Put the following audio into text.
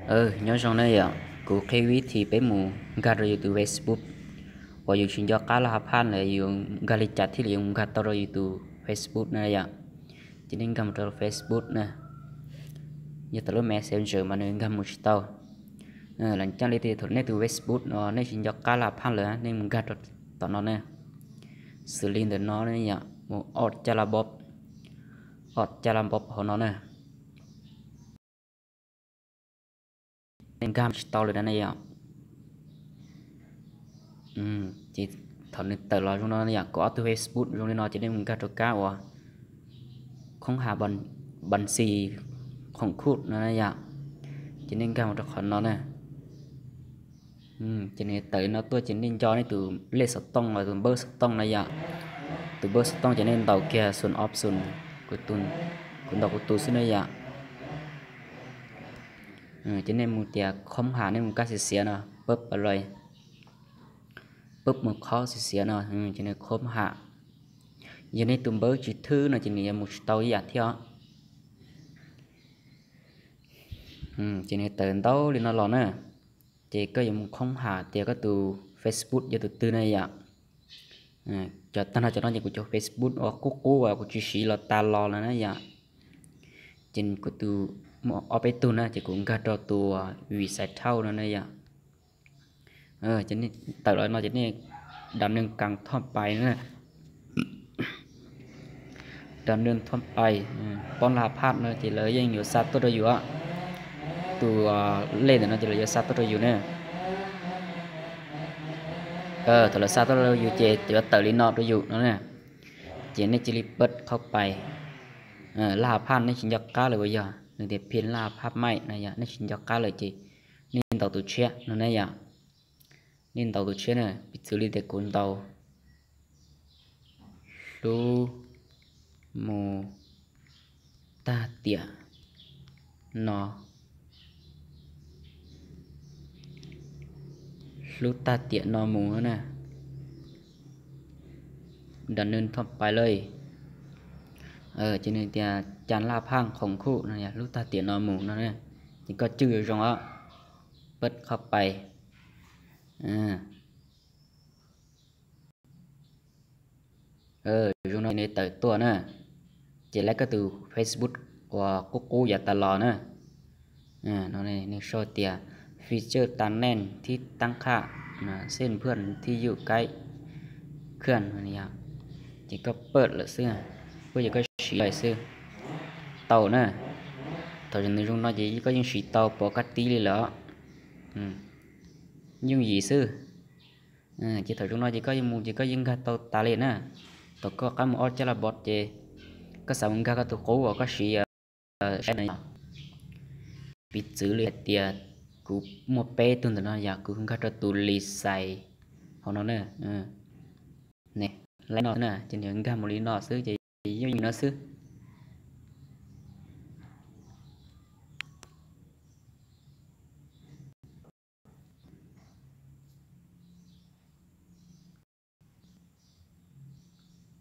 Nyob zoo na yom, kuv qhia vib thib peb mus nkag rau yus tus Facebook uas yus tsis nco qab laj ha phaj lawm, yus nkag li cas thiaj li yuav nkag tau rau yus tus Facebook na yom. Ces nej nkag mus rau Facebook na, yog tau lub Messenger mas nws nkag mus tsis tau. Los caag li thaum nej tus Facebook no nej tsis nco qab laj ha phaj lawm, nej mus nkag rau tom no na, xws li ntawm no yom, mus ob caj laj npob, ob caj laj npob hauv no na. Nej nkag tsis tau lawm na yom. Ces thaum nws tawm los zoo no yom, kuv ob tug Facebook zoo li no ces nej mus nkag rau kab uas khoob has npas xis khoom khuj no yom. Ces nej nkag mus rau qhov no na. Ces nws tawm li no tuaj ces nej nco nej tus lej xov tooj los tus npawb xov tooj na yom. Tus npawb xov tooj ces nej ntaus kiag xu option, kuv ntaus kuv tus xwb na yom. Ces nej mus tias khoob has, nej mus kab xiav xiav no, pab a lais, pab mus khob xiav xiav no, ces nws khoob has. Yog nej tus npawb tsis thwb no ces nws yuav mus tsis tau ib yam thiab os. Ces nws tawm ntau li no los na, ces koj yuav mus khoob has tias koj tus Facebook yog tus twg na yom. Cov tag nrho cov no ces kuv cov Facebook uas qub qub uas kuv tsis siv los tas los lawm na yom. Ces kuv tus muaj ob peb tug na, ces kuv nkag rau tus Vim Xais Thauj no na yom. Ces nej tawm los no ces nej dam neeg kas thoj pais na, dam neeg thoj pais, poob laj ha phaj no ces lawv yeej yuav xa tuaj rau yus. Tus lej ntawm no ces lawv yuav xa tuaj rau yus na. Thaum lawv xa tuaj rau yus ces yuav tawm li no rau yus no na. Ces nej cia li pab qhov pais, laj ha phaj nej tsis nco qab lawm uas yog nws tias phiaj laj ha phaj maij no yom, nej tsis nco qab lawm ces nej ntaus tus tshiab no na yom. Nej ntaus tus tshiab na, piv txwv li tias kuv ntaus hlub mus tag tiam no, hlub tag tiam no mus no na, dam neeg thoj pais lawm. Ces nws tias cas laj ha phaj khoom khuj no yom, hlub tag tiam no mus no na. Ces koj cwj zoo zoo os, pab qhov pais. Zoo no nws tawm tuaj na, ces lawv koj tus Facebook uas qub qub yav tas los na. Nws sau tias feature ta nej thib taab qhaj, xej nphuaj thib yuj kaib khaj, ces koj pab lawm xwb, pab ces koj siv lawm xwb, tau na. Thaum nws zoo no ces koj yeej siv tau pov kab tib li lawm, yooj yim xwb. Ces thaum zoo no ces koj yeej mus ces koj yeej nkag tau tas li na. Thaum koj rov qab mus ob caj laj npob ces koj xav mus nkag koj tus qub uas koj siv saib no. Piv txwv li hais tias kuv muaj peb tug ntawm no yom, kuv nkag rau tus Lis Xais hauv no na, laib no na, ces nws nkag mus li no xwb ces yooj yim no xwb.